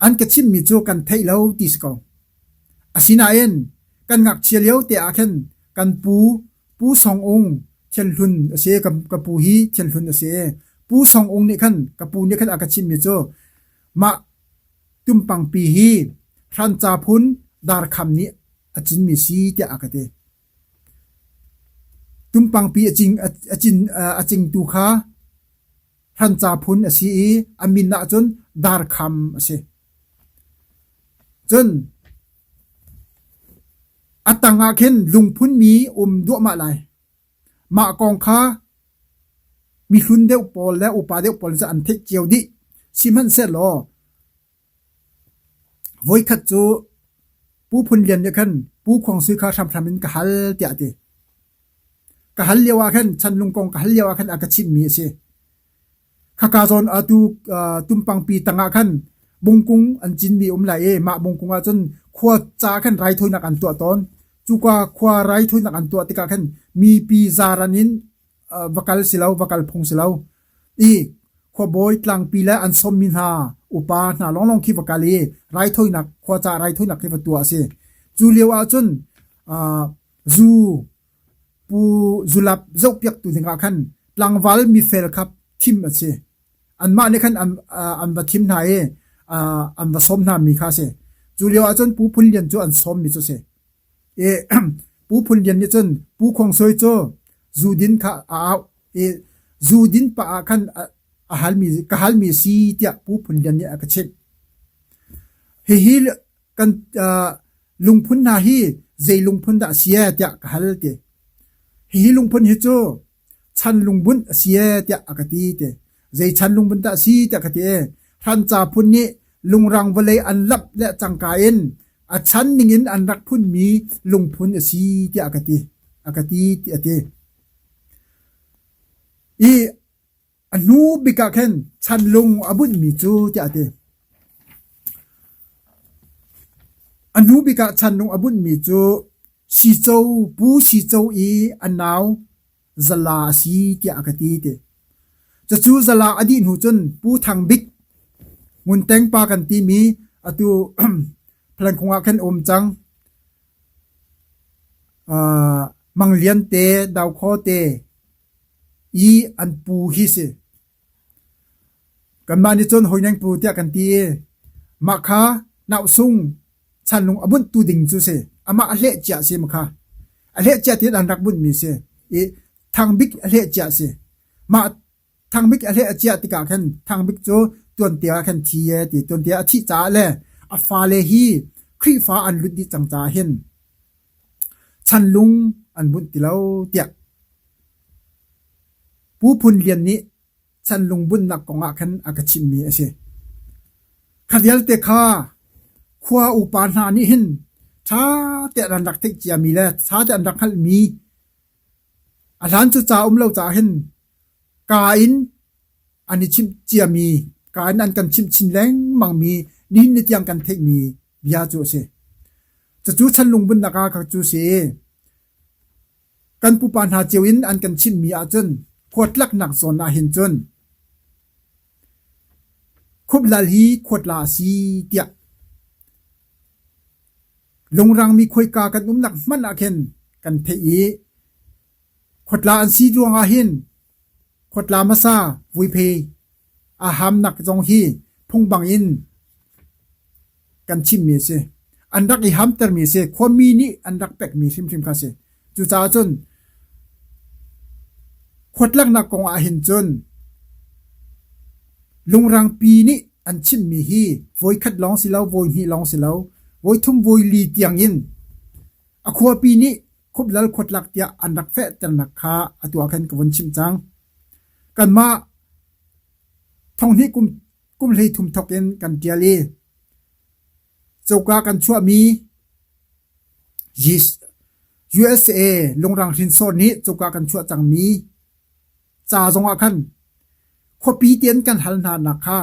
[SPEAKER 2] An ka chimmi cu kan theih lo ti si ko. Asinain kan ngakchia lio te ah khin kan pu Pu Song Ung Thianhlun a si. Ka, ka pu hi Thianhlun a si. Pu Song Ung nih khan ka pu nih khan a ka chimmi cu mah tumpangpi hi hranca phun darkham nih a cinmi si tiah a ka ti. Tumpangpi a cing a cin a cingtu kha hranca phun a si i a min ahcun darkham a si. Cun a tang ah khin lungphunmi um duahmah lai. Mah kong kha mihlun deuh pawl le upa deuh pawl cu an theih cio dih. Sihmanhsehlaw voikhat cu Pu Phun Lian nih khan Pu Khuang Sui kha hramhram in ka hal tiah a ti. Ka hal lio ah khan Chanlung kong ka hal lio ah khan a ka chimhmi a si. Khaka zawn atu tumpangpi tangah khan bungkung an cinmi um lai i mah bungkung ah cun khua ca khan raithawinak an tuah tawn. Cuka khua raithawinak an tuah tikah khan mipi zaran in va kal si lo, va kal phung si lo. I khuabawi tlangpi le an sawmmi hna upa hna lawnglawng khi va kal i raithawinak khua ca raithawinak khi va tuah a si. Cu lio ah cun zu pu zulap zohpiaktu dingah khan tlangval mifel kha thim a si. Anmah nih khan an, an va thim hna i an va sawm hna mi kha a si. Cu lio ah cun Pu Phun Lian cu an sawm mi cu a si. I Pu Phun Lian nih cun Pu Khuang Sui cu zu din kha a auh i zu din pah ah khan a halmi ka halmi si tiah Pu Phun Lian nih a ka chimh. Hihi kan lungphun hna hi zei lungphun dah a si ee tiah ka hal ti. Hihi lungphun hi cu chan lungbunh a si ee tiah a ka ti ti. Zei chan lungbunh dah a si tiah ka ti i hranca phun nih lungrang vawlei an lamh le cangka in a chan ningin an rak phunmi lungphun a si tiah a ka ti. A ka ti ti a ti. I A hnu bik ah khin chanlung a bunhmi cu tiah a ti. A hnu bik ah chanlung a bunhmi cu Sico Pu Sico i a nau Zala a si tiah a ka ti ti. Cucu Zala a dih hnu cun Pu Thang Bik Ngunteng pa kan timi atu Phalangkhung ah khin a um cang. Uh, Mang Lian te, Dau Khaw te i an pu hi si. Kanmah nih cun Hoineng pu tiah kan ti i mah kha Nausung chanlung a bunhtu ding cu si. Amah a hleh cia si makha. A hleh cia tiin an rak bunhmi si. I Thang Bik a hleh cia si. Mah Thang Bik a hleh a ciah tikah khan Thang Bik cu tuante ah khan thi e ti tuante a thih caah le a fale hi Khrihfa an lut dih cang caah hin chanlung an bunh ti lo tiah Pu Phun Lian nih chanlung bunhnak kong ah khan a ka chimhmi a si. Kha vialte kha khua upa hna nih hin ṭha tein an rak theih ciami le ṭha tein an rak hngalhmi a hlan cu ca um lo caah hin Kaa in an i chimh ciami, kaa in an kan chimh chin lengmangmi nihin ni tiang kan theihmi bia cu a si. Cucu chanlung bunnak ah kha cu si. Kan pupa hna cio in an kan chimhmi ahcun khuatlaknak zawn ah hin cun Khuplal hi khuatla a si tiah lungrangmi khuaika kan umnak hmanh ah khin kan theih i Khuatla an si ruangah hin khuatla hmasa vuiphei aa hamnak zong hi phungbang in kan chimmi a si. An rak i hamtermi a si. Khuami nih an rak pekmi hrimhrim kha a si. Cucaah cun khuatlaknak kong ah hin cun lungrangpi nih an chimmi hi voikhat lawng si lo, voihnih lawng si lo, voithum voili tiang in a khuapi nih khuplal khuatlak tiah an rak fehternak kha atu ah khan ka vun chimh cang. Kanmah thonghnih kum kum 13 thawk in kan ṭial i coka kan chuahmi USA lungrang hrinsor nih coka kan chuah cangmi ca zongah khan khuapi tein kan hal hna nak kha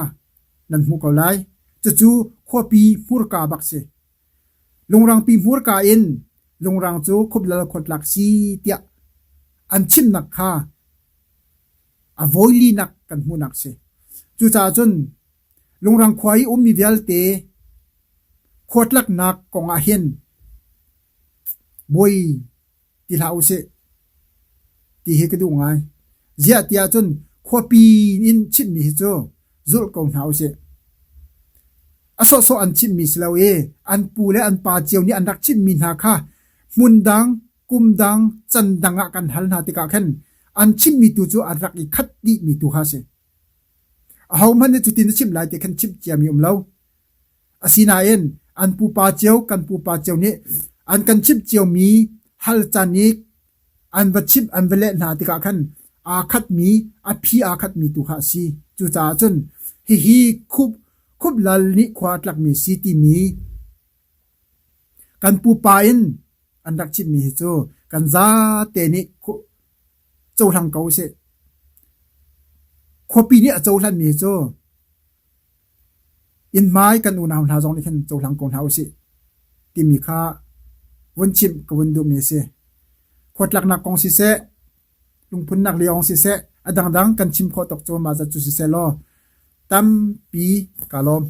[SPEAKER 2] nan hmuh ko lai. Cucu khuapi hmurka bak si. Lungrangpi hmurka in lungrang cu khuplal khuatlak si tiah an chimnak kha a vawilinak kan hmuhnak si. Cucaah cun lungrang khua i ummi vialte khuatlaknak kong ah hin buai ti hlah usih ti hi ka duh ngai. Ziah tiah cun khuapi in chimhmi hi cu zulh ko hna usih. A sawhsawh an chimhmi si lo i an pu le an pa cio nih an rak chimhmi hna kha hmun dang, kum dang, can dang ah kan hal hna tikah khan an chimhmi tu cu an rak i khat dihmi tu kha a si. Ahohmanh nih cutin a chimh lai ti khan chimh ciami um lo. Asinain an pupa cio kan pupa cio nih an kan chimh ciomi hal caan i an va chimh an va leh hna tikah khan aa khatmi a phi aa khatmi tu kha a si. Cucaah cun hihi khup khuplal nih khua a tlakmi si timi kan pupa in an rak chimhmi hi cu kan zate nih cohlang ko usih. Khuapi nih a cohlanmi hi cu Inn hmai kan unau hna zong nih khin cohlang ko hna usih timi kha vun chimh ka vun duhmi a si. Khuatlaknak kong siseh, lungphunnak lio siseh, a dangdang kan chim khawh tuk cu mah zat cu siseh law tampi kaa lawm.